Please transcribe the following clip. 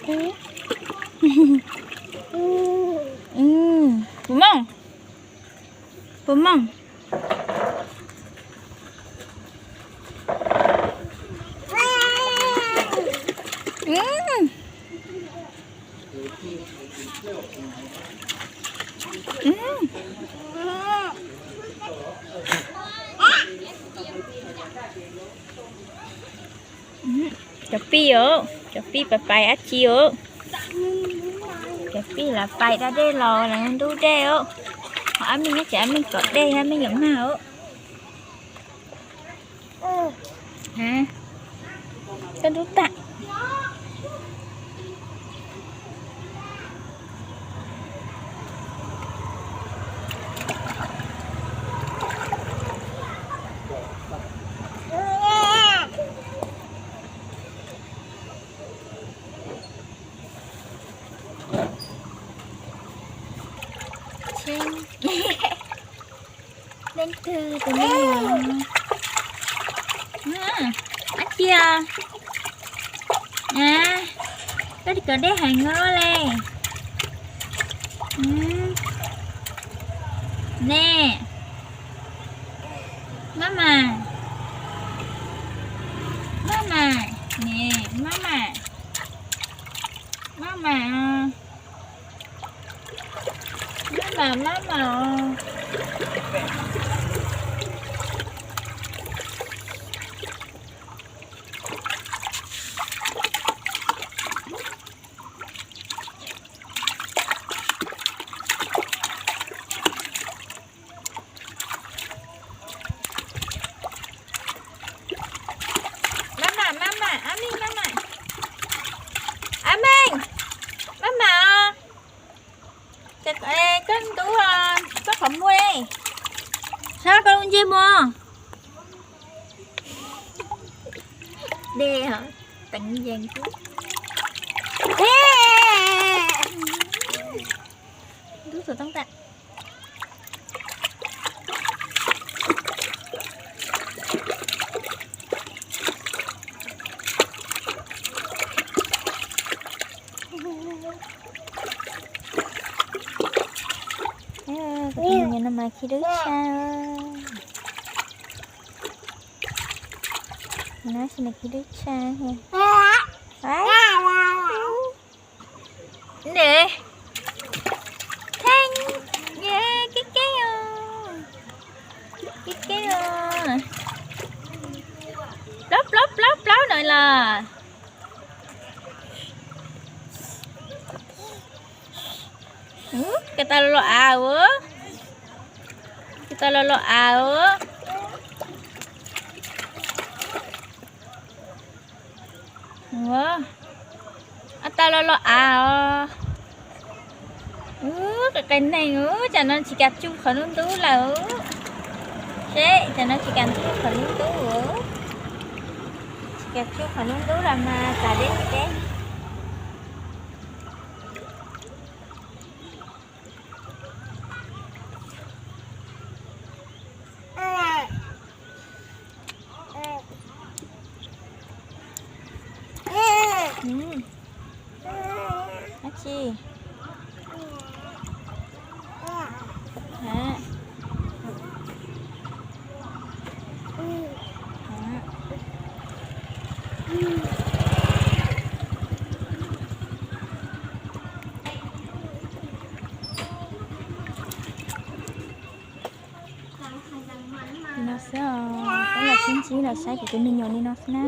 Puas mooj? Puas mooj? Cov pij os, cov pij pais pais dab tsi os? Cov pij lam pais da dej los lawv ntub dej os. Ho Ab Meej nyob ces Ab Meej kom dej, Ab Meej yuav mag os. Koj ntub tag. Leej twg tus me nyuam? Ab tsi os? Koj tsis kom dej heev ua luaj li. Ne, mama, mama, ne, mama, mama, mama, mama. Mama, mama, Ab Meej, mama. Ab Meej, mama os. Koj ntub, koj qhov muag li. Sab koj lub ntsej muag. Dej teev yees xwb. Ntub tus toob tam. Kuv tus me nyuam no mas khib dub tshaj. No sis mas khib dub tshaj. Nws, Theej, keb keb os, keb keb os. Plaub plaub plaub plaub no los. Koj tau los av os, koj tau los los av os. Ua, tau los los av os. Ub, qe qe neeg ub, tsam no tsis kam tsuj qhov ntub ntub lawm. Seb, tsam no tsis kam tsuj qhov ntub ntub, tsis kam tsuj qhov ntub ntub los mas txav deb deb. Dab tsi? Li no xwb os, peb los sib ntsib los saib kuv tus me nyuam li no xwb na.